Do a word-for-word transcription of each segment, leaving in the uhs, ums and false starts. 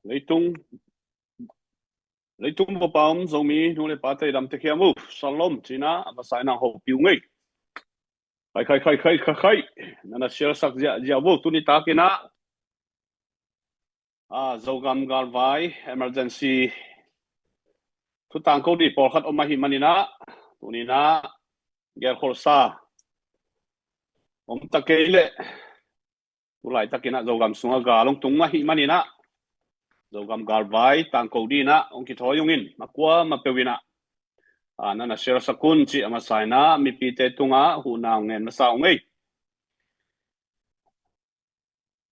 Leitung, leitung bup a om Zomi nu le pate, dam teitei hiam uh? Shalom ci-in ah a masa in ah hopih ung ei. Khai, khai, khai, khai, khai, khai. Na na share sak ziahziah uh. Tuni takin ah, a, Zogam galvai emergency thu tangko ding pawlkhat om ahih manin ah, tuni in ah gelkholsa om ta kei leh, tu laitakin ah Zogam sungah gal hong tung ahih manin ah, Zogam galvai tangko ding in ah hong kithawi ung in, ma kuamah peuh in ah, a, na na share sak un cih a masa in ah mipite tungah huhna hong ngen masa ung ei.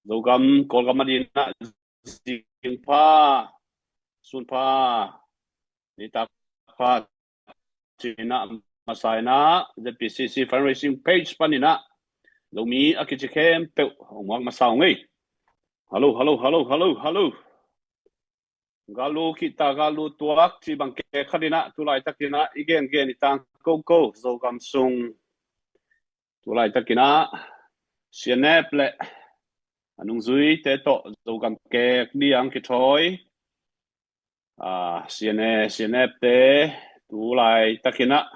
Zogam, Kawlgam adingin ah zingpha, sunpha, nitak pha ci-in ah a masa in ah Z P C C fundraising page panin ah Zomi a kici khempeuh hong muak masa ung ei. Hallo, hallo, hallo, hallo, hallo. Gal lu khit ta, gal lu tuak cih bang kek khat in ah tu laitakin ah i gengen i tangkoko Zogam sung, tu laitakin ah C N F le a nungzuite tawh Zogam kek ding kithawi, a, C N A, C N F te tu laitakin ah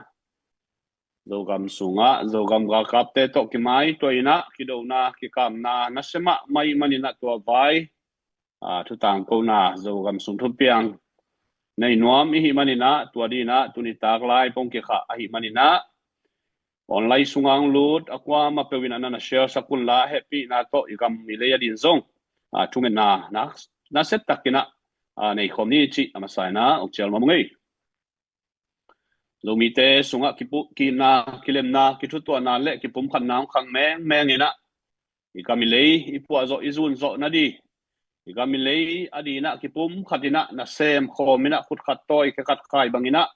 Zogam sungah Zogam galkapte tawh kimaituah in ah kidona kikamna nasia mahmah ahih manin ah tua vai, a, thu tangkona Zogam sung thupiang nei nuam i hih manin ah, tua ding in ah tuni tak lai pong kikhah ahih manin ah, online sungah hong lut a kuamah peuh in ah na na share sak un la, hehpihna tawh i gam i lei adingin zong, a, thungetna na, nasia takin ah, a, nei khawm ni cih a masa in ah hong cial nuam ung ei. Zomite sungah kipu-, kiitna, kilemna, kithutuahna le kipumkhatna hong khang mengmeng in ah, i gam i lei i puah zawh, i zun zawh nading, i gam i lei adingin ah kipumkhat in ah nasem khawm in ah, khut khat tawi khe khat khai bangin ah,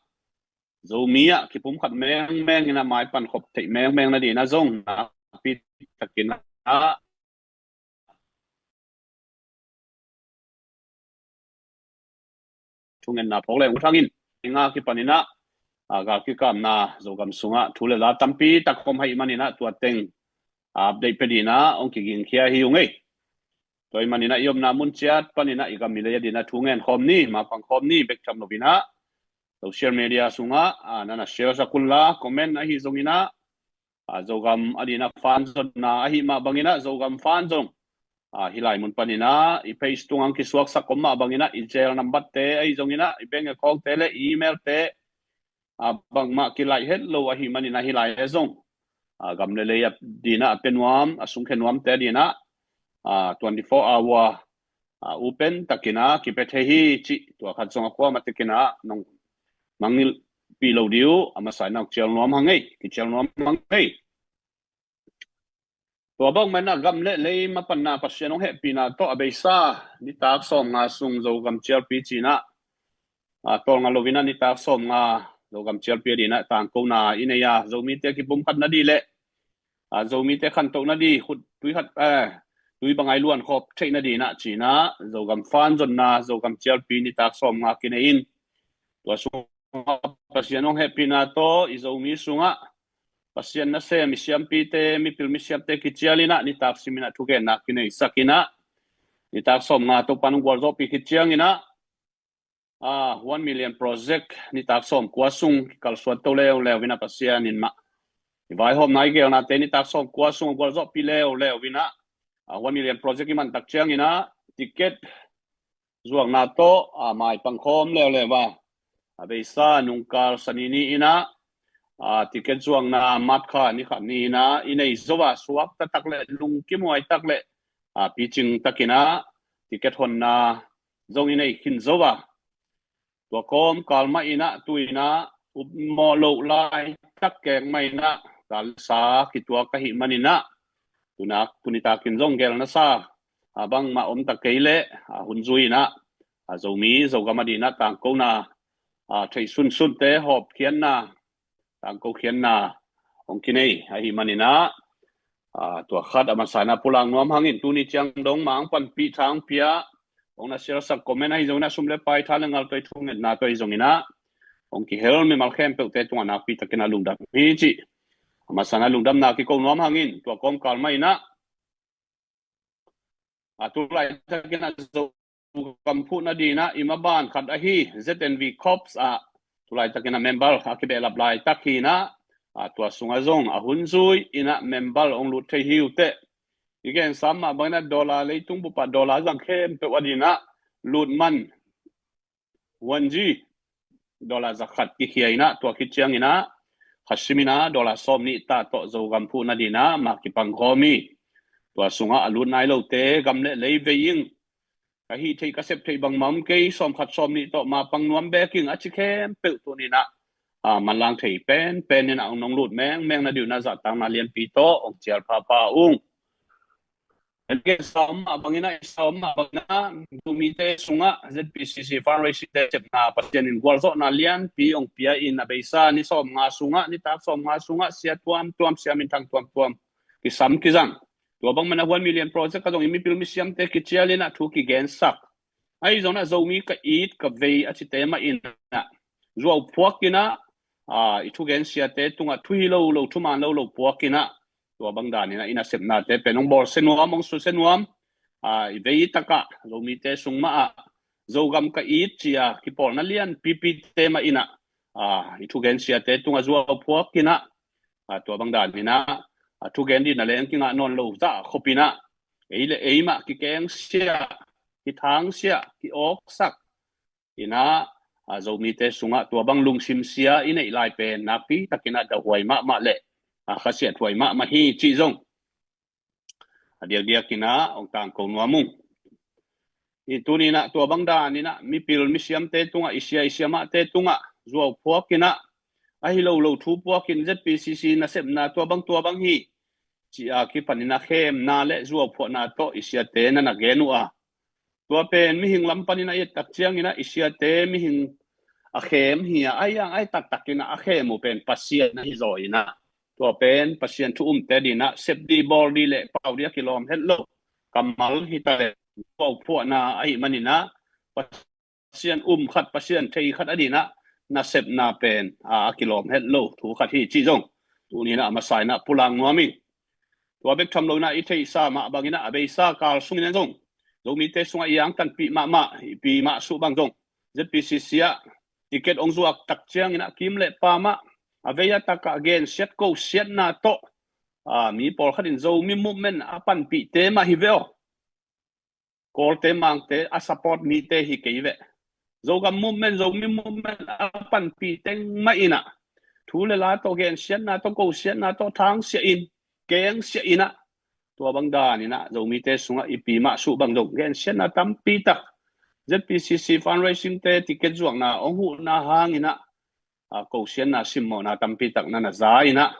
Zomi ah kipumkhat mengmeng in ah maipan khop theih mengmeng nadingin ah zong nakpi takin ah thungetna phawk leng uh. Thangin nga kipan in ah, a, gal kikamna Zogam sungah thu le la tampi tak om ahih manin ah tua teng update pia dingin ah hong kigingkhia hi ung ei. Tua ahih manin ah i omna mun ciat panin ah i gam i lei adingin ah thu ngen khawm ni, mapang khawm ni, bek tham lo in ah social media sungah, a, na na share sak un la, comment ahi zongin ah, a, Zogam adingin ah fanzonna ahih mah bangin ah Zogam fan zong, a, hih lai mun panin ah i page tungah kisuaksak om mah bangin ah i Zelle number te ahi zongin ah, i bank account te le i email te, a, bangmah kilaih het lo ahih manin ah hih lai ah zong, a, gam le lei adingin ah a pia nuam, a sungkhia nuamte adingin ah, a, twenty four hour, a, open takin ah kipia thei hi cih tua khat zong a kuamah takin ah nong mangngilhpih lo ding uh a masa in ah hong cial nuam hang ei, kicial nuam hang ei. Tua bangmah in ah gam le lei mapanna Pasian hong hehpihna tawh a beisa nitak sawmnga sung Zogam cialpi ci-in ah, a, tawlnga lo in ah nitak sawmnga Zogam cialpi adingin ah tangkona i nei a, Zomite kipumkhat nading le, a, Zomite khantoh nading, khut tui khat, eh, tui bang a i luan khawm theih nadingin ah ci-in ah Zogam fanzonna Zogam cialpi nitak sawmnga kinei in, tua sungah Pasian hong hehpihna tawh i Zomi sungah Pasian nasem i siampite, mipil misiamte kicial in ah nitak sim in ah thugenna kineisak in ah, nitak sawmnga Topa'n hong gualzawhpih khit ciangin ah, a, One Million Project nitak sawmkua sung kikalsuan to leuleu in ah Pasian in mah i vaihawmna, i geelnate nitak sawmkua sung a gualzawhpih leuleu in ah, a, One Million Project i man tak ciangin ah ticket zuakna tawh, a, maipang khawm leuleu a, a beisa nungkal Sani ni in ah, a, ticket zuakna March kha ni khat ni in ah i nei zo a, suak taktak le lungkimuai tak le, a, picing takin ah ticket honna zong i nei khin zo a, tua kawmkal mah in ah tu in ah upmawh loh laitak kek mah in ah gal sa kituak ahih manin ah, tuni takin zong gel na sa, a, bangmah om ta kei leh, a, hun zui in ah, a, Zomi Zogam adingin ah tangkona, a, theih sunsunte hawmkhiatna, tangkokhiatna hong kinei ahih manin ah, a, tua khat a masa in ah pulak nuam hangin, tuni ciang dong mah hong panpih, tha hong pia, hong na share sak, comment ahi zongin ah, sum le pai, tha le ngal tawh, thungetna tawh ahi zongin ah hong kihel mimal khempeuhte tungah nakpi takin ah lungdam hi cih a masa in ah lungdamna kiko nuam hangin, tua kawmkal mah in ah, a, tu laitakin ah Zo Zogam phuhna dinah i maban khat ahi Z N V Corps ah tulaitakin a member a kibehlap laitak hinah, a, tua sungah zong a hun zui inah member hong lut thei hi uh teh. I gensa mah banginah dollar leitung bupah dollar zang khempeuh a dinah lut man one G dollar zakhat kikhia inah tua khit cianginah kha siminah dollar sawm nih ta tawh Zogam phuhna dinah mah kipang khawm hi. Tua sungah a lut nai lote gam le lei vei ing. Ka hih theih ka sep theih bangmah om kei, sawm khat sawm nih tawh mah pang nuam bek ing a ci khempeuh tuninah, a, manlang thei pen pen inah hong nong lut mengmeng na diuh na zahtakna lianpi tawh hong cial phapha ung. Enge sa om mah banginah, i sa om mah banginah Zomite sungah Z P C C fundraising te sepna Pasian in gualzawhna lianpi hong pia in a beisa ni sawm nga sungah, nitak sawm nga sungah sia tuamtuam, sia minthang tuamtuam kisam kizang. Tua bang mana one million project ka zong i mipil misiamte kicial inah thu kigensak. Ahi zongah Zomi ka it ka vei a cite mah inah zuau phuak inah, a, i thugen siate tungah thu hi lo lo, thuman lo lo phuak inah, tua bang dan inah i nasepnate pen hong bawlsia nuam, hong susia nuam, a, i vei takah Zomite sung mah ah Zogam ka it cia kipawlna lianpipite mah inah, a, i thugen siate tungah zuau phuak inah, a, tua bang dan inah, a, thugen dihna leng kingah nawn lo zah khop inah ei le ei mah kikengsia, kithangsia, kiawksak inah, a, Zomite sungah tua bang lungsim sia i neih lai pen nakpi takinah dahhuai mahmah le, a, khasiathuai mahmah hi cih zong a diakdiak inah hong tangko nuam ung. I tuninah tua bang dan inah mipil misiamte tungah, i sia i siamahte tungah zuau phuak inah, ahi lo lo thu phuak in Z P C C nasepna tua bang tua bang hi ci-a kipan inah khemna le zuau phuahna tawh i siate na na gen uh a, tua pen mihing lam paninah i et tak cianginah i siate mihing a khem hi a, ai ang ai taktakinah a khem uh pen Pasian ahi zaw inah, tua pen Pasian thu umte dinah sep dih bawl dih le pau dih a kilawm het lo kammal hi ta le, zuau phuahna ahi maninah Pasian um khat, Pasian thei khat a dinah nasepna pen, a, a kilawm het lo thu khat hi cih zong tuninah a masa inah pulak nuam ing. Tua bek tham lo inah i theihsa mah banginah a beisa kal sungin zong Zomite sungah i angtanpih mahmah, i pi mah suh bang zong Z P C C ah ticket hong zuak tak cianginah kim le pam ah a vei a takah gensiat kosiatna tawh, a, mi pawlkhat in Zomi movement a panpihte mah hi ve aw. Kawlte mangte a support mite hi kei ve. Zogam movement, Zomi movement a panpih teng mah inah thu le la tawh, gensiatna tawh, kosiatna tawh thangsiah in, kengsiah inah, tua bang dan inah Zomite sungah i pi mah suh bang zong gensiatna tampi tak, Z P C C fundraising te ticket zuakna hong huhna hang inah, a, kosiatna simmawhna tampi tak na na za inah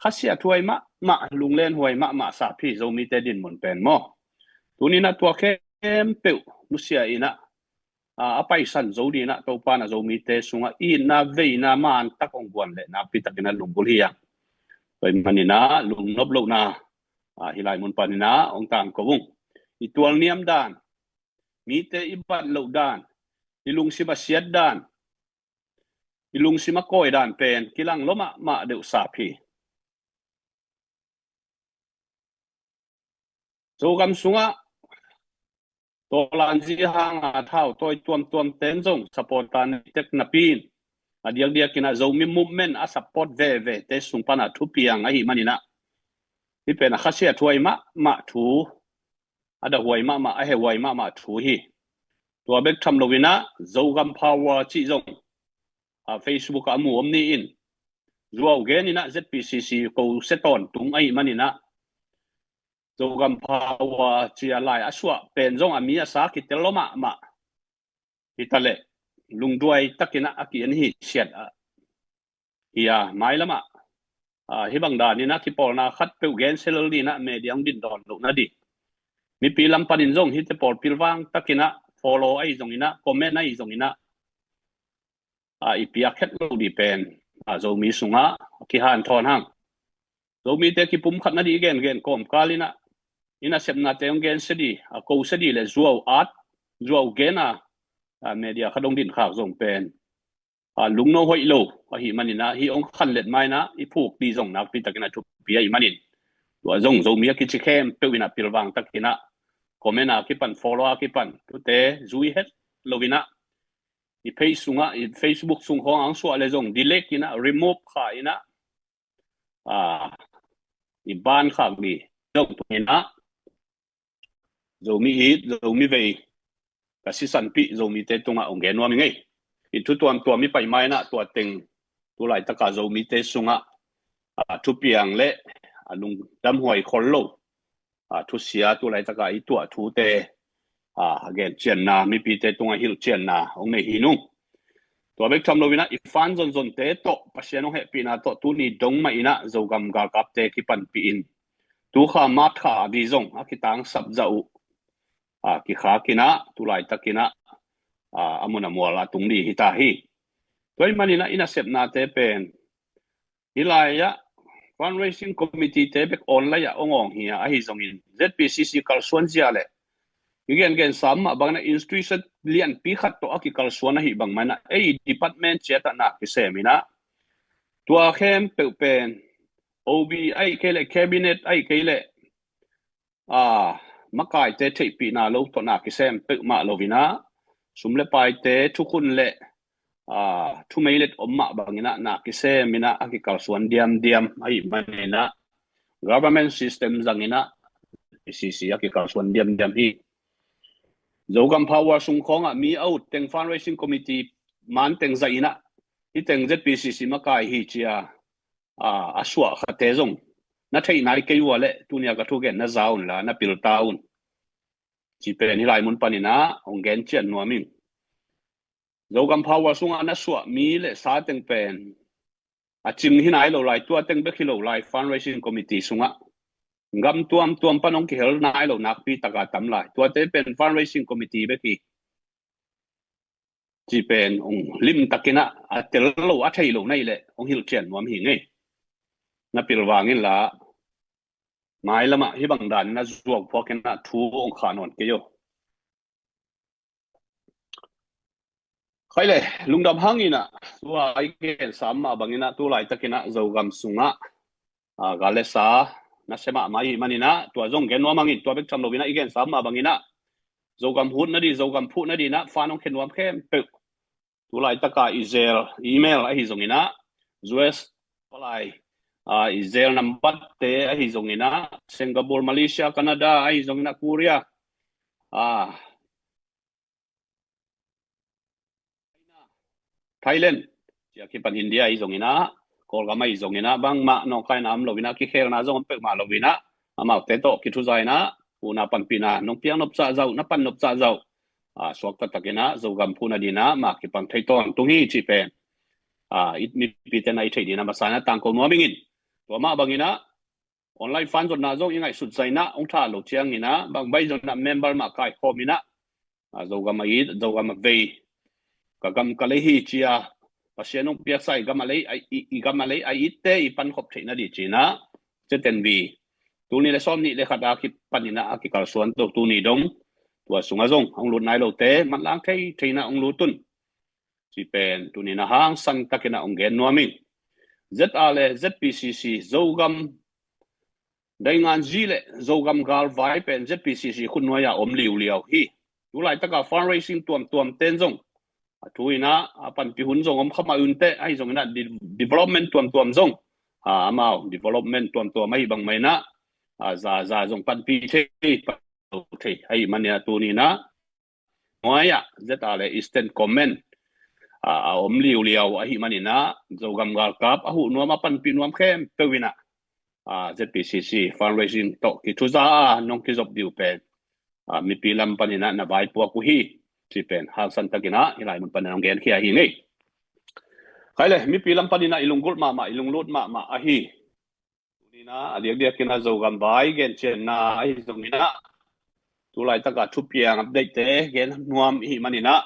khasiathuai mahmah, lunglenhuai mahmah sap hi Zomite dinmun pen maw. Tuninah tua khempeuh nusia inah, a, a paisan zo dinah Topa na Zomite sungah itna veina man tak hong guan le nakpi takinah lunggulh hi a. Tua ahih maninah lungnop lohna, a, hih lai mun paninah hong tangko ung. I tualniam dan, mite i bat loh dan, i lungsim a siat dan, i lungsim a kawi dan pen kilang lua mahmah deuh sap hi. Zogam sungah tawlanzi hanga thau tawi tuamtuam ten zong support ta ni tek napi in, a diakdiakinah Zomi movement a support veve te sung pana thupiang ahih maninah hih pen a khasiathuai mahmah thu, a dahhuai mahmah, a hehhuai mahmah thu hi. Tua bek tham lo inah Zogam Power cih zong, a, Facebook ah a mu om ni in, zuau gen inah Z P C C ko sia tawntung ahih maninah Zogam Power cia lai a suah pen zong a mi a sa kitel lua mahmah hi ta leh, lungduai takinah a ki-en hi siat ah hi a, mailamah, a, hih bang daninah kipawlna khat peuh gensia lel dinah media hong din dawn lohna dih, mipi lam panin zong hihte pawl pilvang takinah follow ahi zonginah, comment ahi zonginah, a, i piak het lo dih pen, a, Zomi sungah kihanthawn hang. Zomite kipumkhatna dih i gengen kawmkal inah, i nasepnate hong gensia dih, a, kosia dih le zuau at, zuau gen a, a, media khat hong dinkhak zong pen, a, lungno hoih lo ahih maninah hih hong khanlet mainah i phuk dih zong nakpi takinah thupi ahih manin, tua zong Zomi a kici khempeuh inah pilvang takinah comment a kipan, follow a kipan, tute zui het lo in ah, i page sungah, i Facebook sung khawng ang suah le zong delete in ah, remove kha in ah, a, i ban khak ding zong tu in ah, Zomi it, Zomi vei, ka sisanpih Zomite tungah hong gen nuam ing ei. I thu tuamtuam i pai ma in ah, tua teng tu laitaka Zomite sungah, a, thupiang le, a, lungdamhuai khol lo, a, thusia tu laitaka i tuah thute, a, a gen cianna, mipite tungah hilh cianna hong nei hi nung. Tua bek tham lo in ah, i fan zonzonte tawh Pasian hong hehpihna tawh tuni dong mah in ah Zogam galkapte kipanpih in, tu kha March kha a di zong a kitangsap zah uh, a, kikhak in ah, tu laitak in ah, a, a mun a mual a tung ding hi ta hi. Tua ahih man in ah, i nasepnate pen, hih lai ah fundraising committee te bek online ah hong awng hi a, ahi zongin Z P C C kalsuan zia le i gengen sam mah bangin ah, institution lianpi khat tawh a kikalsuan ahih bang man ah, ei department ciat ah na kisem in ah, tua khempeuh pen O B ahih kei leh, cabinet ahih kei leh, a, makaite theihpihna lo tawh na kisem peuhmah lo in ah, sum le paite thukhun le, a, thumeilet om mah bang in ah na kisem in ah, a kikalsuan diamdiam ahih man in ah, government system zang in ah, Z P C C a kikalsuan diamdiam hi. Zogam Power sung khawng ah mi a ut teng, fundraising committee man teng zaih in ah, hih teng Z P C C makai hi ci a, a, a suah khate zong na theih nai kei uh leh, tuni a ka thugen na za un la, na pil ta un, ci pen hih lai mun pan in ah hong gen cian nuam ing. Zogam Power sungah na suah mi le sa teng pen a cing hi nai lo lai, tua teng bek hi lo lai, fundraising committee sungah gam tuamtuam pan hong kihel nai lo nakpi taka tam lai. Tuate pen fundraising committee bek hi, ci pen hong limtak in ah, a tel lo, a thei lo na hih leh hong hilh cian nuam hi ing ei. Na pilvang in la, mailam ah hih bang dan in ah zuau phuak in ah thu hong khah nawn kei uh. Khai le, lungdam hang in ah, tua i gen sam mah bang in ah, tu laitak in ah Zogam sungah, a, gal le sa nasia mahmah ahih man in ah, tua zong gen nuam hang in, tua bek tham lo in ah i gen sam mah bang in ah, Zogam hut nading, Zogam phuh nading in ah fan hong khia nuam khempeuh, tu laitak a i zel, email ahi zong in ah, U S palai, a, i zel nambat te ahi zong in ah, Singapore, Malaysia, Canada ahi zong in ah, Korea, a, Thailand, ci a kipan India ahi zong in ah, Kawlgam ahi zong in ah, bangmah nawngkaina om lo in ah, kikhelna zong om peuhmah lo in ah, amaute tawh kithuza in ah, huhna panpihna nong piak nopsah zah uh, na pan nopsah zah uh, a, suakta tak in ah Zogam phuh nading in ah ma kipang thei tawntung hi, ci pen, a, i mipite na i theih ding in ah masa in ah tangko nuam ing in. Tua mah bang in ah online fan zonna zong i ngaihsut zah in ah, hong tha lo ciang in ah, bang bai zong in ah member mah kaikhawm in ah, a, Zogam a it, Zogam a vei, ka gam ka lei hi ci a, Pasian hong piaksa i gam a lei, a, i, i gam a lei a itte i pankhop theih nading ci in ah, Z N V, tul nih le sawm nih le khat a kipan in ah a kikalsuan to, tuni dong tua sungah zong hong lut nai lote manlang thei thei in ah hong lut un, ci pen tuni in ah hangsan tak in ah hong gen nuam ing. Z R le Z P C C, Zogam daingan zi le Zogam galvai pen Z P C C khut nuai ah om liuliau hi. Tu laitak a fundraising tuamtuam ten zong, a, thu in ah, a, panpih hun zong om kha mah un teh, ahi zong in ah de-, development tuamtuam zong, a, amau development tuamtuam ahih bang mah in ah, a, za, za zong panpih thei, pan lo thei ahih man in ah, tuni in ah nuai ah Z R le Eastern Command, a, a om liuliau ahih man in ah, Zogam galkap a huh nuam, a panpih nuam khempeuh in ah, a, Z P C C fundraising tawh kithuza a nong kizop ding uh pen, a, mipi lam pan in ah na vaipuak uh hi, ci pen hangsan tak in ah hih lai mun pan in ah hong genkhia hi ing ei. Khai le, mipi lam pan in ah i lunggulh mahmah, i lunglut mahmah ahi, tuni in ah a diakdiak in ah Zogam vai gencianna ahi zong in ah, tu laitak a thupiang update te gen nuam i hih man in ah,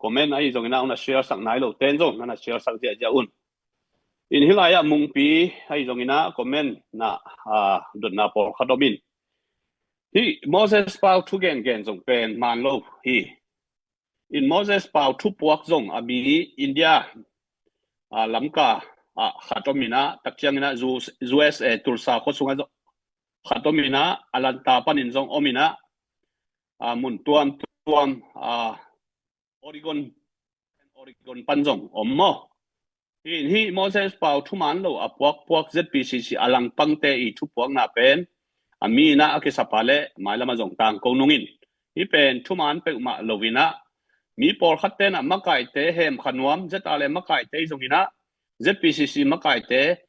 comment ahi zong in ah, hong na share sak nai lo ten zong na na share sak ziahziah un. In hih lai ah Mungpi ahi zong in ah comment na, a, dotna pawlkhat om in, hih Moses Pau thu gengen zong pen man lo hi. In Moses Pau thupuak zong a mi India, a, Lamka ah khat om in ah, tak ciang in ah U-, U S A Tulsa khua sungah zong khat om in ah, Atlanta pan in zong om in ah, a, mun tuamtuam, a, Oregon, Oregon pan zong om maw? Hi, hi Moses Pau thuman lo a puakpuak Z P C C a langpangte i thupuakna pen a mi inah a kisapa le mailam a zong tangko nungin hi pen thuman peuhmah lo inah mi pawlkhat tenah makaite hemkha nuam, Z R le makaite zong inah Z P C C makaite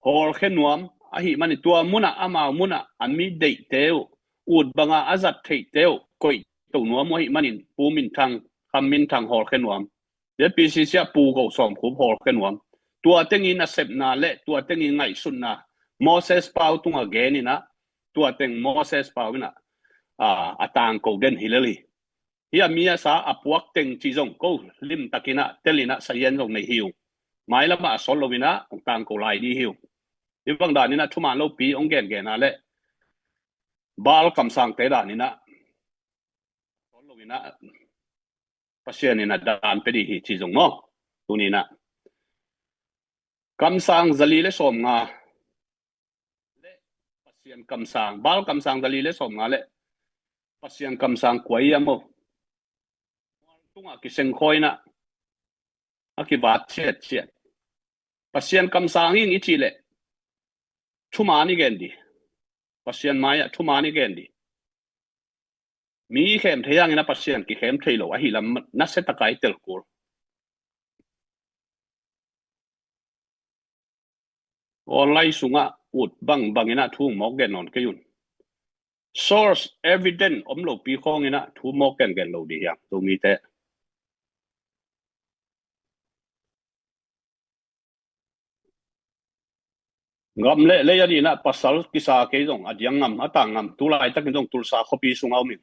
hawlkhia nuam ahih manin tua munah amau munah a mi deihte uh, ut banga a zat theihte uh koih to nuam uh ahih manin Pu Min Thang, Kham Min Thang hawlkhia nuam. Z P C C ah Pu Go Sawm Khup hawlkhia nuam. Tua tengin a sepna le tua tengin ngaihsutna Moses Pau tungah gen inah tua teng Moses Pau inah, a, a tangko den hi lel hi. Hi a mi a sa a puak teng ci zong ko limtakinah telinah sayan zong nei hi uh. Mailamah a sawt lo inah hong tangko lai dih hi uh. Hi bang daninah thuman lopi hong gengen a le Baal kamsangte daninah sawt lo inah Pasian inah dan pe dih hi ci zong maw? Tuninah kamsang zali le sawmnga le Pasian kamsang, Baal kamsang zali le sawmnga le Pasian kamsang kua ia maw? Tungah kisengkhawi inah a kivat ciatciat. Pasian kamsang ing i cih leh thuman i gen dih. Pasian mai-ah thuman i gen dih. Mi i khem thei hangin a Pasian kikhem thei lo ahi lam nasia taka i telkul. Online sungah ut bangbang inah thu mawk gen nawn kei un. Source evidence om lopi khawng inah thu mawk gengen lo dih hiam Zomite? Ngam le lei a dinah pasal kisa kei zong a diang ngam a tang ngam tu laitakin zong Tulsa khuapi sungah om in.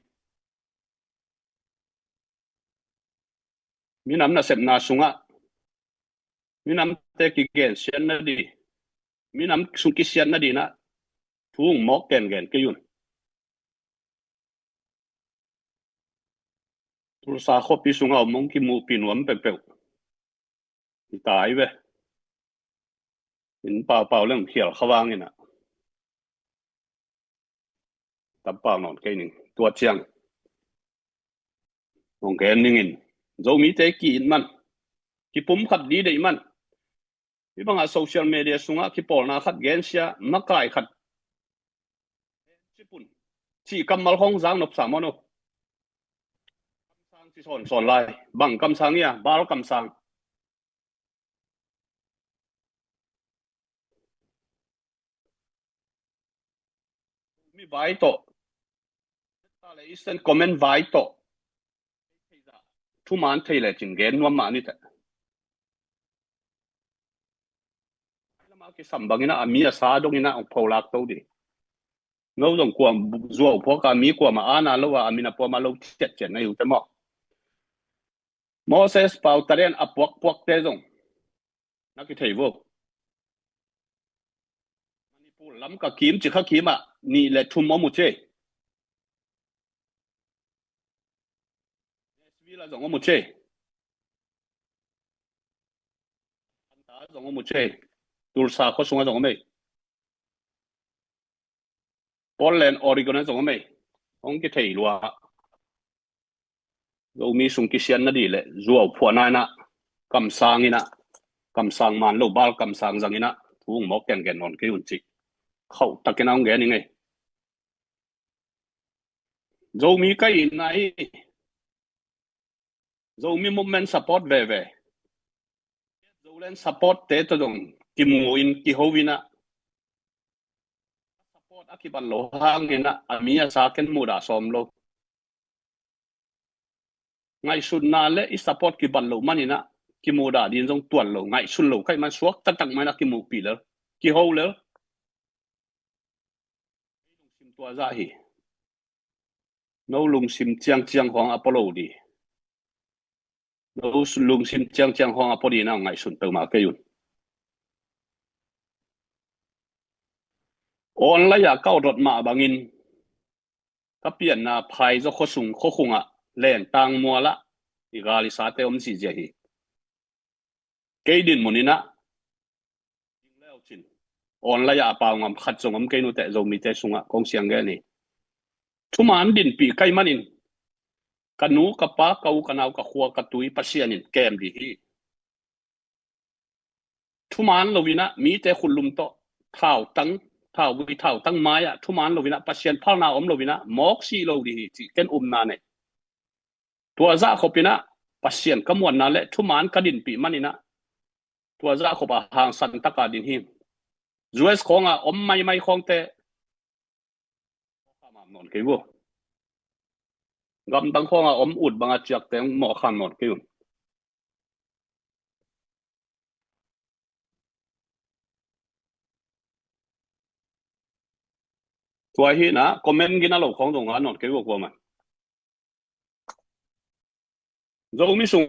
Minam nasepna sungah minamte kigensiatna dih, minam sung kisiatna dinah thu mawk gengen kei un. Tulsa khuapi sungah om hong kimuhpih nuam peuhpeuh hi ta hi ve. In paupau leng khial kha vang inah tampau nawn kei ning. Tua ciang hong gen ningin Zomite ki-it man, kipum khat dih deih man. Hi bangah social media sungah kipawlna khat gensia makai khat cipun cih kammal khawng zak nopsa maw no? Kamsang ci sawnsawn lai. Bang kamsang ia? Baal kamsang. Mi vai tawh, ta le Eastern Command vai tawh thuman thei lecin gen nuam mah ni teh. Lama kisam bangin ah a mi a sa dongin ah hong pholak to dih. No zong kuam zuau phuak a mi kuamah ana lo a, a min a puama lo ciatciat na hi uh te maw? Moses Pau tarian a puakpuakte zong na kithei vo. Manipur lam ka kim ci kha kimah nih le thum om uh ci. Nashville ah zong om uh ci. Atlanta ah zong om uh ci. Tulsa khua sungah zong om ei. Portland, Oregon ah zong om ei. Hong kithei lua. Zomi sung kisiatna dih le zuau phuahna inah kamsang inah, kamsang man lo Baal kamsang zang inah thu hong mawk kenggen nawn kei un ci. Khauh takin ah hong gen ing ei. Zomi ka itna hi. Zomi movement support veve. Zoland support te tawh zong kimu in kiho inah support a kibat lo hang inah a mi a sa ken muhdah sawm lo. Ngaihsutna le i support kibat lo man inah kimuhdah din zong tuan lo, ngaihsun lo ka hih man suak taktak man inah kimuhpih lel, kiho lel. Lungsim tua zah hi. No lungsim ciangciang hong a pua lo dih. No lungsim ciangciang hong a pua dih na ngaihsun peuhmah kei un. Online ah ka awdot mah bangin ka pianna phaizaw khuasung khuakhungah lentang mualah i gal i sate om zihziah hi. Kei dinmun inah online ah a pau ngam khat zong om kei nuteh Zomite sungah kong siang gen hi. Thuman dinpih ka hih manin ka nu, ka pa, ka u, ka nau, ka khua, ka tui Pasian in kem dih hi. Thuman loinah mite khutlum tawh thautang, thauvui thautang mai-ah thuman loinah Pasian phalna om loinah mawk sih lo dih hi cih ken upna nei. Tua zah khopinah Pasian ka muanna le thuman ka dinpih maninah tua zah khopah hangsan taka din hi. U S khawnga om maimai khawngte mawk khamam nawn kei uh. Gamdang khawnga om ut banga ciakte mawk kham nawn kei uh. Tua hi na comment gina lo khawng zong a nawn kei uh kuaman. Zomi sung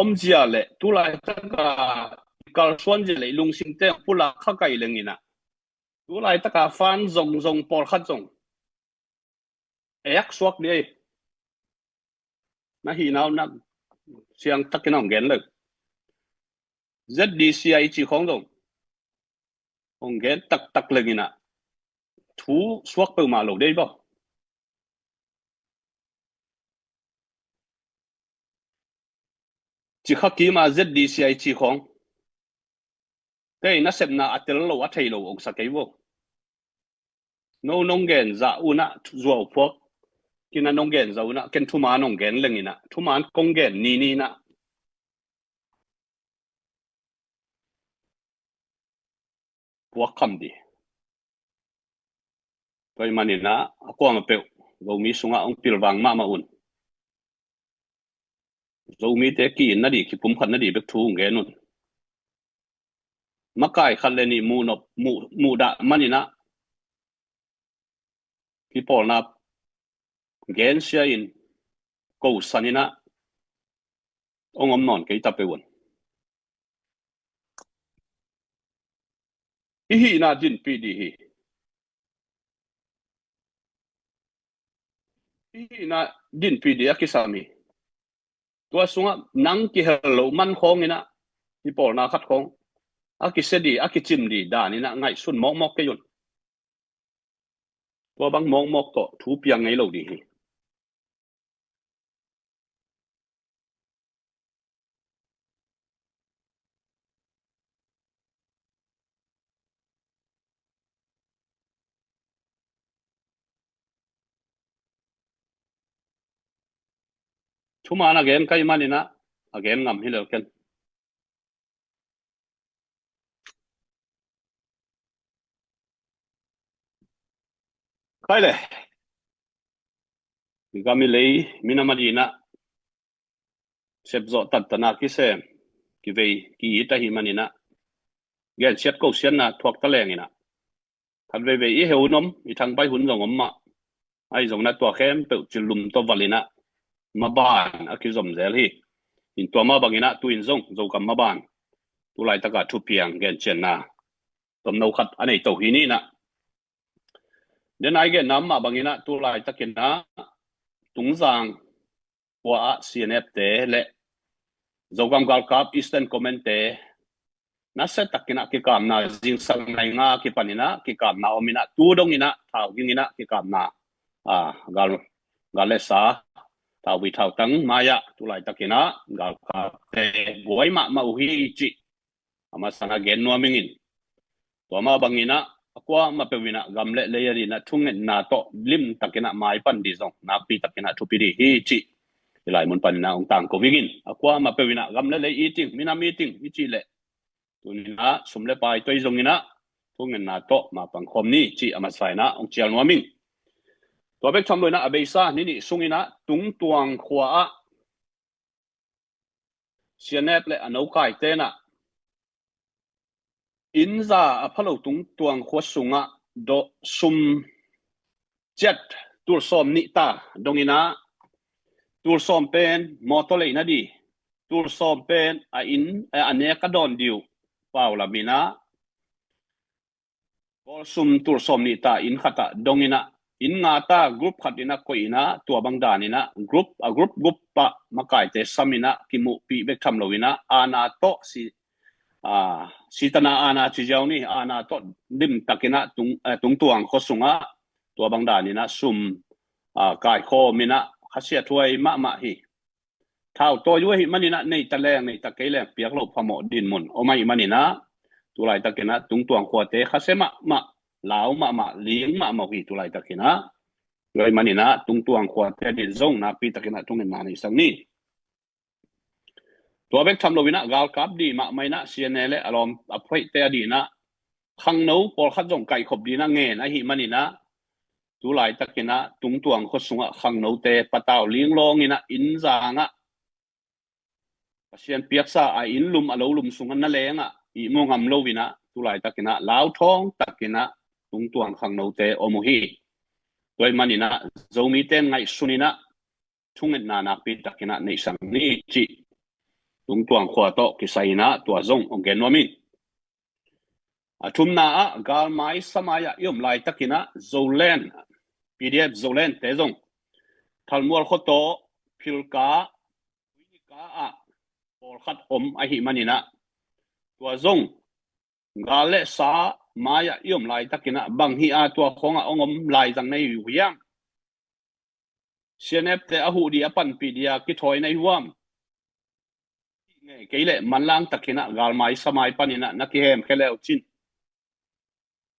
omzia le tulaitaka kalsuanzia le lungsimte pulak kha kai lenginah tulaitaka fan zongzong pawlkhat zong eak suak dih ei. Na hihna uh na siangtakin a hong gen lo. Z D C I ci khawng zong hong gen taktak lenginah thu suak peuhmah lo dei baw. Cikha kima Z D C I ci khawng tei nasepna a tel lo a thei lo ong sa kei vo. No nong gen zah unah zuau phuak kina nong gen zah unah ken thuman nong gen lenginah thuman kong gen nininah puak kham dih. Tua ih maninah a kuama peuh Zomi sungah hong pilvang mahmah un. Zomite ki-in nadih, kipumkhat nadih bek thu hong gen un. Makai khat le nih muhnop muh, muhdah maninah kipawlna gensia in kosaninah hong om nawn kei ta peuh un. I hihna dinpih dih hi. I hihna dinpih dih a kisam hi. Tua sungah nang kihel lo man khawnginah i pawlna khat khawng a kisia dih, a kicim dih daninah ngaihsun mawkmawk kei un. Tua bang mawkmawk tawh thu piang ngei lo dih hi. Thuman a gen kai maninah a gen ngam hi lel ken. Khai le. Gam i lei minam a dinah sepzawh tattana kisem kivei ki-it ahi maninah gensiat kosiatna thuak ta lenginah khat veivei i heu hun om, i thangpai hun zong om mah. Ahi zongna tua khempeuh cillum tawh valinah maban a kizom zel hi. In tua mah banginah tu-in zong Zogam maban tulaitaka thupiang gencianna tomno khat a nei to hi ninah. Den ai genna mah banginah tulaitakinah Tungzang khua-ah C N F te le Zogam galkap Eastern Command te nasia takinah kikapna zingsang nai nga kipaninah kikapna ominah tu donginah thau ginginah kikapna a gal, gal le sa thauvui thautang mai-ah tulaitakinah galkapte buai mahmah uh hi cih a masana gen nuam ingin. Tua mah banginah a kuamah peuhinah gam le lei a dinah thungetna tawh limtakinah maipan dih zong nakpi takinah thupi dih hi cih i laimun paninah hong tangko vingin. A kuamah peuhinah gam le lei iting, minam iting i cih leh tuninah sum le pai toi zonginah thungetna tawh mapang khawm ni cih a masa inah hong cial nuam ing. Tua bek tham loinah a beisa ni nih sunginah Tungtuang khua-ah C N F le a nokai tenah innza a phalo Tungtuang khua sungah dawh sum ciat tulsawm nih ta donginah tulsawm pen mawtaw leina dih, tulsawm pen a inn a nek a dawn dih uh pau laminah Bawlsum tulsawm nih ta inn khatah donginah inn nga ta group khat inah koih inah tua bang daninah group a group group pah makaite sam inah kimuhpih bek tham loinah aana tawh si, a, sitana aana ci ziau ni aana tawh limtakinah tung, a, Tungtuang khua sungah tua bang daninah sum, a, kaikhawm inah a siathuai mahmah hi. Thau tawi uh ahih manin ah, nei ta leng nei ta kei leng piak loh phamawh dinmun om ahih manin ah, tu laitakin ah tungtuang khuate khasia mahmah, lau mahmah, ling mahmah uh hi tu laitakin ah. Tua ahih manin ah tungtuang khuate ading zong nakpi takin ah thungetna neihsak ni. Tua bek tham loin ah galkap ding mahmah in ah C N A le a lawm a phuaihte ading ah khangno pawlkhat zong kaihkhop ding ah ngen ahih manin ah, tu laitakin ah tungtuang khua sungah khangnote patau linglawng in ah inn zangah Pasian piaksa a inn lum a lo lum sungah na lengah ihmu ngam loin ah, tu laitakin ah lauthawng takin ah tungtuang khangnote om uh hi. Tua ahih manin ah Zomite in ngaihsun in ah thungetna nakpi takin ah neihsak ni cih tungtuang khua tawh kisai in ah tua zong hong gen nuam ing. A thumna ah galmai samai ah i om laitakin ah Zoland, P D F Zolandte zong Thalmual khuataw Philka, Uinika ah pawlkhat om ahih manin ah, tua zong gal le sa mai ah i om laitakin ah bang hi a tua khawngah hong om laizang na hi uh hiam? C N F te a huh ding a panpih ding a kithawi na hi uh hiam? Ngei kei leh manlang takin ah galmai samai panin ah na kihemkhia le uh cin.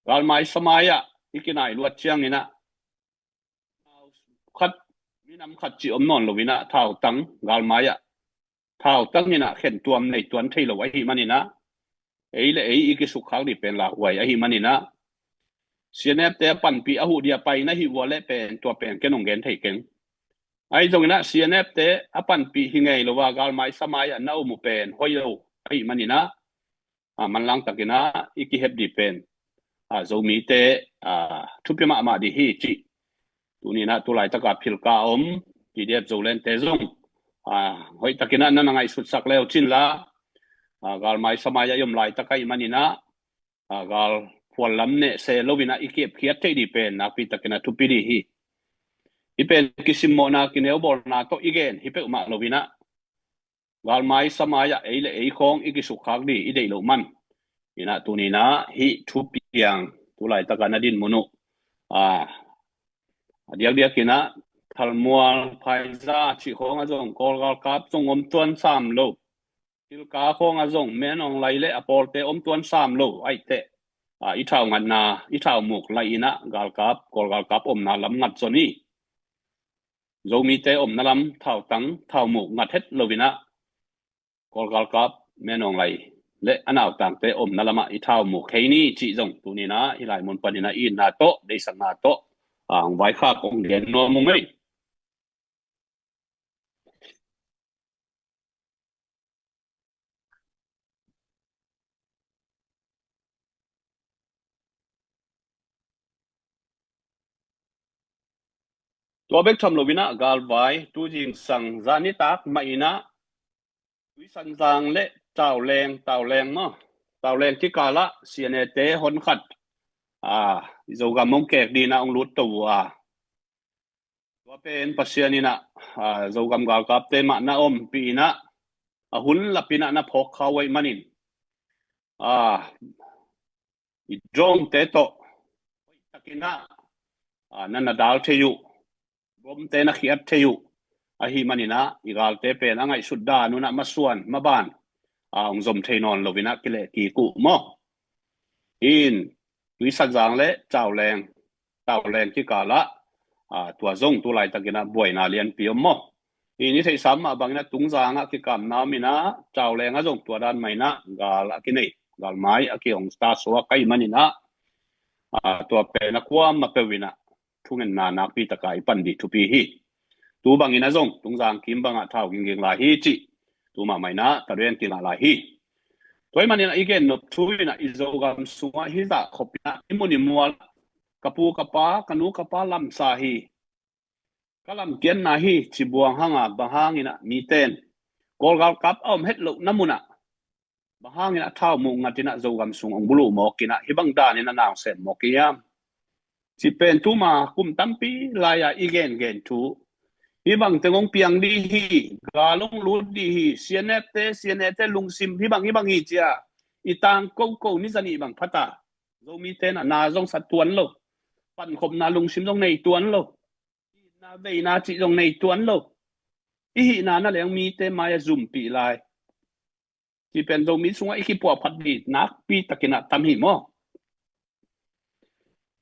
Galmai samai ah i kinai luat ciangin ah khat, minam khat cih om nawn loin ah thautang galmai ah thautang in ah khentuam nei tuan thei lo ahih manin ah, ei le ei i kisukkhak ding pen lauhuai ahih manin ah, C N F te a panpih a huh ding a pai na hi uh leh pen tua pen ken hong gen thei keng. Ahi zongin ah C N F te a panpih hi ngei lo a galmai samai ah na om uh pen hoih lo ahih manin ah, a, manlang takin ah i kihep ding pen, a, Zomite, a, thupi mahmah ding hi cih tuni in ah tu laitaka Philka a om P D F Zolandte zong, a, hoih takin ah na na ngaihsutsak le uh cin la, a, galmai samai ah i om laitak ahih manin ah, a, gal phual lam neh se loin ah i kihepkhiat theih ding pen nakpi takin ah thupi ding hi. Hih pen kisimmawhna kineubawlna tawh i gen hi peuhmah loin ah, galmai samai ah ei le ei khawng i kisukkhak ding i deih loh man in ah tuni in ah hih thupiang tu laitaka na dinmun uh, a, a diakdiakin ah Thalmual, Phaiza cih khawngah zong Kawl galkap zong om tuan sam lo, Philka khawngah zong Min Aung Hlaing le a pawlte om tuan sam lo ahih teh, a, i thau ngatna, i thau muk laih in ah galkap, Kawl galkap omna lam ngat zaw ni. Zomite omna lam thautang, thau muk ngat het loin ah Kawl galkap, Min Aung Hlaing le a nautangte omna lamah i thau muk kei ni cih zong tuni in ah hih lai mun panin ah i itna tawh, deihsakna tawh, a, hong vaikhak hong gen nuam ung ei. Tua bek tham loin ah galvai tu zingsang zanitak mah in ah Tuisanzang le Tauleng, Tauleng maw, Tauleng kikal ah C N A te honkhat, a, Zogam hong kek ding in ah hong lut to uh a, tua pen Pasian in ah, a, Zogam galkapte mah na ompih in ah, a hun lapin ah na phawk kha uh ahih manin, a, i drone te tawh hoih takin ah, a, na na dal thei uh, bomte na khiat thei uh ahih manin ah i galte pen a ngaihsut dan un ah masuan maban, a, hong zom thei nawn loin ah kileh kik uh maw. In Tuisanzang le Tauleng, Tauleng kikal ah, a, tua zong tu laitakin ah buaina lianpi om maw. In i theihsa mah bangin ah Tungzang ah kikamna om in ah Tauleng ah zong tua dan mah in ah gal a kinei, galmai a kihong ta suak ahih manin ah, a, tua pen a kuamah peuh in ah thungetna nakpi taka i pan ding thupi hi. Tu bangin ah zong Tungzang kim bangah thau gingging lai hi cih tu mahmah in ah Tauleng kingah lai hi. Tua ahih manin ah i gen nop thu in ah i Zogam sungah hih zah khop in ah i mun i mual, ka pu ka pa, ka nu ka pa lamsa hi, ka lamkiatna hi ci buang hang a, bang hangin ah mite in Kawl galkap a om het lohna mun ah bang hangin ah thau muk ngat in ah Zogam sung hong buluh mawk in ah hih bang danin ah na hong sem mawk hiam? Cih pen tuma kum tampi lai-a i gengen thu, hih bang teng hong piang ding hi, gal hong lut ding hi, C N F te, C N A te lungsim hih bang, hih bang hi ci-a i tang koko ni zanih bang phat a, Zomite in ah na zong sa tuan lo, pankhopna lungsim zong nei tuan lo. na veina cih zong nei tuan lo. I hihna na leng mite mai-ah zumpih lai. Ci pen Zomi sungah i kipuahphat dih nakpi takin ah tam hi maw?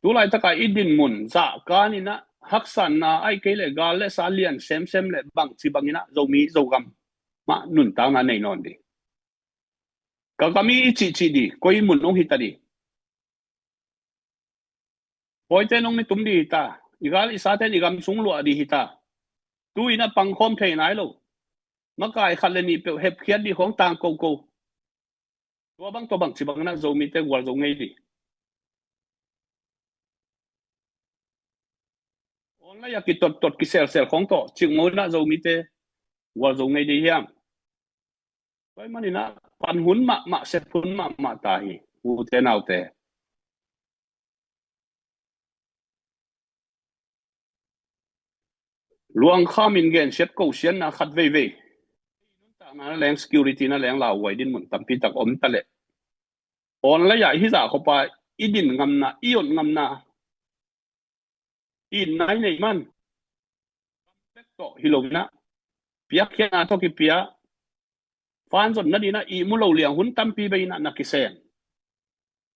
Tulaitak a i dinmun zahkan in ah haksatna ahih kei leh gal le sa lian semsem le bangci bangin ah Zomi Zogam mah nuntakna nei nawn dih. Ka gam hi i cihcih dih, koi mun hong hi ta dih. Pawite nong ni tum dih hi ta. I gal i sate in i gam sung luah dih hi ta. Tu-in ah pangkhawm thei nai lo. Makai khat le nih peuh hepkhiat dih khawng tang koko. Tua bang, tua bangci bangin ah Zomite gualzo ngei dih. Online a kitottot kiselsel khawng tawh cikmah in ah Zomite gualzo ngei dih hiam? Tua ahih manin ah pan hun mahmah, sep hun mahmah ta hi, ute naute. Luangkham in gensiat kosiatna khat veivei. Nuntakna na leng, security na leng, lauhuai dinmun tampi tak om ta leh, online a i hih zah khop a i din ngamna, i ot ngamna, i nai nei man. Bek tawh hi lo in ah, piakkhiatna tawh kipia, fanzon nading in ah ihmu lo liang hun tampi bei in ah na kisem.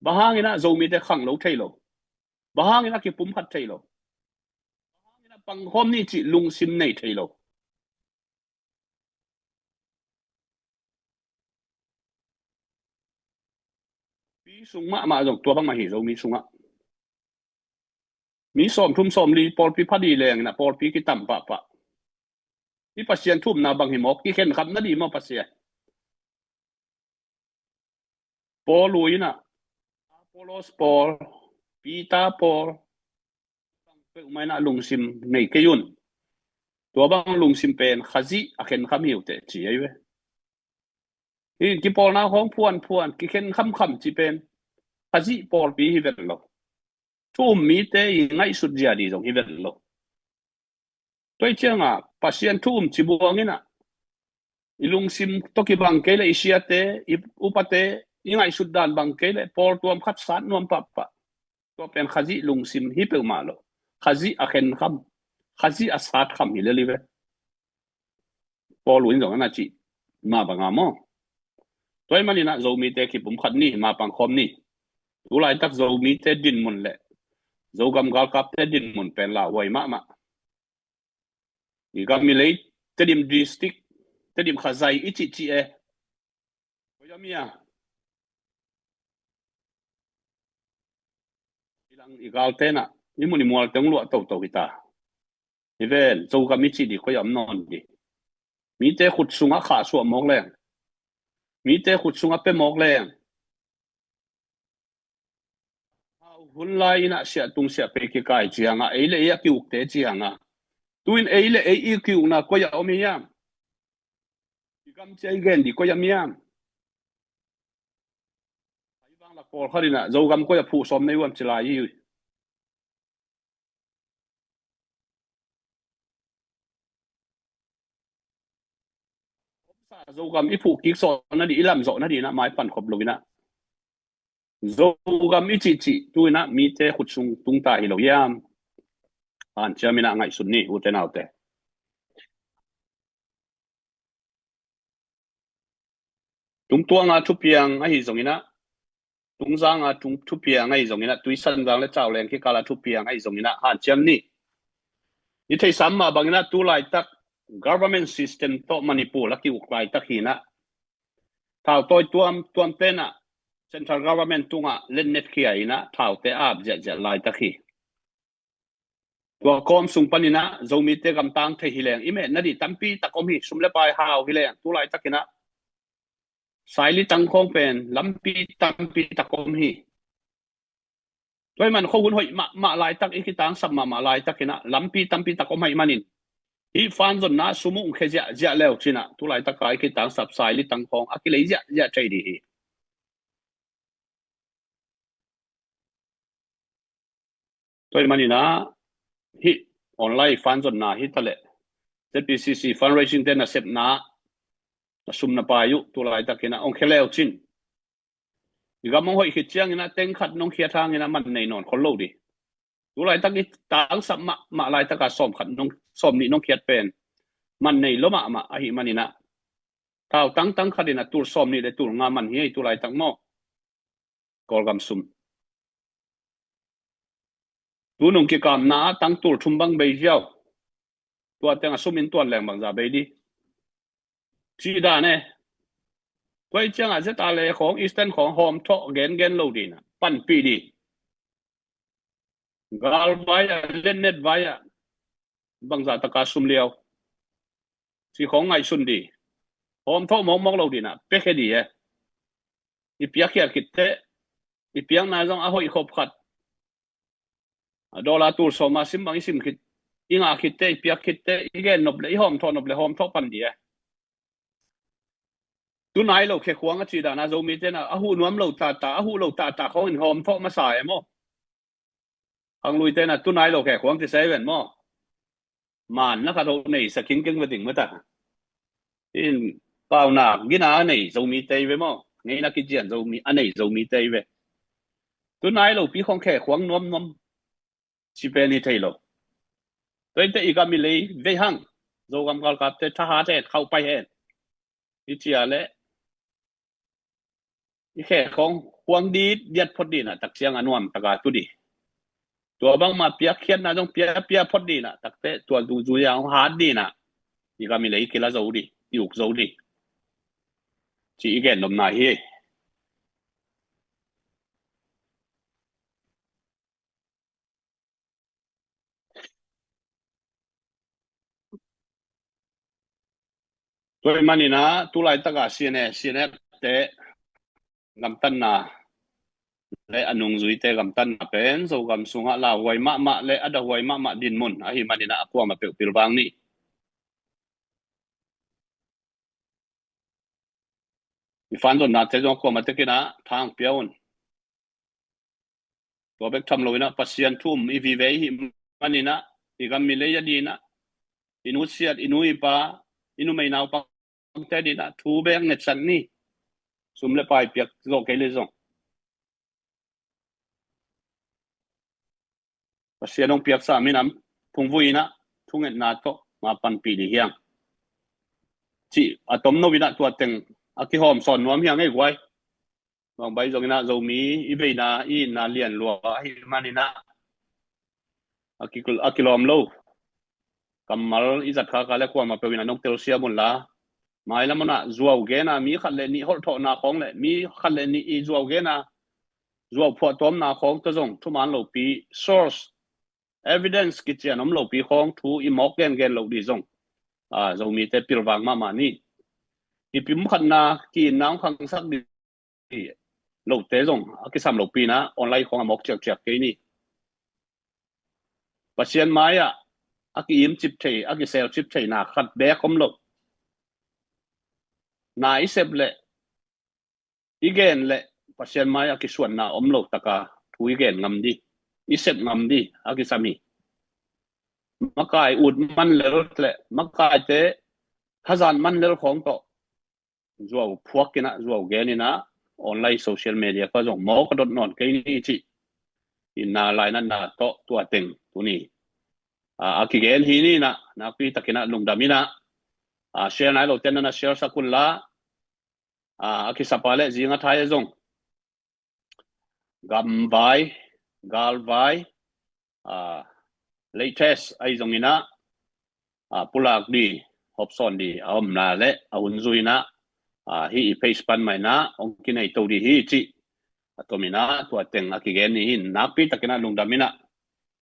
Bang hangin ah Zomite khanglo thei lo? Bang hangin ah kipumkhat thei lo? Bang hangin ah pangkhawm ni cih lungsim nei thei lo? Pi sung mahmah zong tua bang mah hi, Zomi sungah. Mi sawmthum sawmli pawlpi pha dih leng in ah pawlpi kitam pahpah. I Pasian thu-umna bang hi mawk, kikhenkham nading maw Pasian? Paul uh in ah, Apollos Paul, Peter Paul, bang peuhmah in ah lungsim nei kei un. Tua bang lungsim pen Khazih a khenkham hi uh teh ci ahi ve. Hi kipawlna khawng phuanphuan, kikhenkhamkham ci pen Khazih pawlpi hi vet lo. Thu-um mite i ngaihsut zia dih zong hi vet lo. Tua ahih ciangah Pasian thu-um ci buang in ah, i lungsim tawh kibang kei leh i siate, i upate, i ngaihsut dan bang kei leh pawltuam khat sat nuam pahpah. Tua pen Khazih lungsim hi peuhmah lo. Khazih a khenkham, Khazih a satkham hi lel hi ve. Paul uh in zong a na cih mah bang a maw? Tua ahih manin ah Zomite kipumkhat ni, mapang khawm ni. Tulaitak Zomite dinmun le Zogam galkapte dinmun pen lauhuai mahmah. I gam i lei, Tedim District, Tedim Khazai i cihcih e. Koi a mia? I lang i galte in ah i mun i mualte hong luah toto hi ta. Hi ven, Zogam i cih dih koi a om nawn dih? Mite khut sungah khahsuah mawk leng, mite khut sungah pia mawk leng, hau hun lai in ah siahtung siahpei kikai ciangah, ei le ei a ki-ukte ciangah, tu-in ei le ei i ki-ukna koi a om hiam? I gam cia i gen dih koi a om hiam? Ai vang lak pawlkhat in ah Zogam koi a phuh sawm nei uam ci lai hi. Zogam i phuh kik sawh nading, i lam zawh nading in ah mai pan khop lo in ah, Zogam i cihcih tu-in ah mite khut sung tung ta hi lo hiam? Hanciam in ah ngaihsun ni, ute naute. Tungtuang a thupiang ahi zongin ah, Tungzang a tung thupiang ahi zongin ah, Tuisanzang le Cauleng kikal a thupiang ahi zongin ah, hanciam ni. I theihsa mah bangin ah, tu laitak government system tawh Manipur a ki-uk laitak hi in ah, thautawi tuamtuamte in ah central government tungah letnet khia in ah, thaute a ap ziahziah laitak hi. Tua kawm sung panin ah Zomite gamtang thei hi leng, i meh nading tampi tak om hi. Sum le pai hau hi leng, tu laitak in ah saili tang khawng pen lampi tampi tak om hi. Tua ahih man khuahun hoih mahmah laitak, i kitangsap mahmah laitak in ah lampi tampi tak om ahih manin, hih fanzonna sum uh khia ziahziah leu cin ah, tu laitak a i kitangsap saili tang khawng a kilei ziahziah thei dih hi. Tua ahih manin ah, hih online fanzonna hi ta leh, Z P C C fundraising te nasepna, na sum na pai uh tu laitak in ah hong khia leu cin, i gam hong hoih khit ciangin ah teng khat nong khiat hangin ah man nei nawn khol lo dih. Tu laitak i tangsap mahmah laitaka sawm khat nong, sawm nih nong khiat pen man nei lo mahmah ahih maninah, thau tangtang khatinah tul sawm nih le tul nga man hi ei tu laitak maw. Kawlgam sum. Tunung kikamna ah tang tul thum bang bei ziau. Tua teng a sum in tuan leng bangza bei di. Cih dan e. Tua i ciangah zeta le khawng, Eastern khawng hawm thawh gengen lo dinah panpih di. Galvai ah, lennet vai ah bangza taka sum liau. Cih khawng ngaihsun di. Hawm thawh mawkmawk lo dinah pekhia di e. I piakkhiat khitteh, i piakna zong a hoih khop khat. A dollar tul sawma sim bang i sim khit, i ngah khitteh, i piak khitteh, i gen nop le, i hawm thawh nop le hawm thawh pan di e. Tunai lo khekhuang a cih dana Zomite na a huh nuam lo tata, a huh lo tata khawngin hawm thawh masa e maw. Khangluite na tunai lo khekhuang kisai ven maw. Maan na khat ho nei sa khingkeng ve ding mata. In paunak gina a nei Zomite ve maw. Ngeina kician Zomi a nei Zomite ve. Tunai lo pi khawng khekhuang nuamnuam. Ci pen hi thei lo. Tuaite i gam i lei vei hang. Zogam galkapte thahat hen, khauh pai hen. I cia le i khe khawng khuang dit diat phot dinah tak ciang a nuam taka tu di. Tua bangmah piakkhiatna zong pia pia phot dinah takte tua dungzui a hong hat dinah i gam i lei kila zo di, i uk zo di. Ci i gen nopna hi. Tua i maninah tu laitaka C N A, C N F te gamtatna le a nungzuite gamtatna pen Zogam sungah lauhuai mahmah le a dahuai mahmah dinmun ahi maninah a kuamah peuh pilvang ni. I fanzonnate zong a kuamah tekinah thang pia un. Tua bek tham loinah Pasian thu um i vive i hih maninah i gam i lei a dinah i nusiat, i nu i pa, i numei naupangte dinah thu bek ngetsak ni. Sum le pai piak zawh kei le zong Pasian hong piaksa minam phungvui inah thungetna tawh ma panpih dih hiang. Cih a tomno inah tua teng a kihawm sawn nuam hiang ei guai. Bangbai zong inah Zomi i veina i itna lian lua ahi maninah a ki, a kilawm lo. Kammal i zat khaka le kuamah peuh inah nong telsiam unla. Mailam unah zuau gena mi khat le nih holhthawhna khawng le mi khat le nih i zuau gena zuau phuahtawmna khawng tawh zong thuman lopi source, evidence kician om lopi khawng thu i mawk gengen loh dih zong a, Zomite pilvang mahmah ni. I pum khatna ki-itna hong khangsak dih lohte zong a kisam lopi inah online khawng a mawk ciakciak kei ni. Pasian mai-ah a ki-im cip thei, a kisel cip theihna khat bek om lo. Na i sep le i gen le Pasian mai-ah kisuanna om lo taka thu i gen ngam dih, i sep ngam dih a kisam hi. Makai ut man lel le makaite hazat man lel khawng tawh zuau phuak inah, zuau gen inah online social media kha zong mawk a dot nawn kei ni cih i na lainatna tawh tua teng tuni a, a kigen hi ni inah nakpi takinah lungdam inah a, share nai lote na na share sak unla a, a kisapa le zing a thai a zong gamvai, galvai, a, latest ahi zong inah a, pulak dih, hopsawn dih a omna le a hun zui inah a, hih i page pan mah inah hong kinei to dih hi cih a tom inah tua teng a kigen ni hi. Nakpi takinah lungdam inah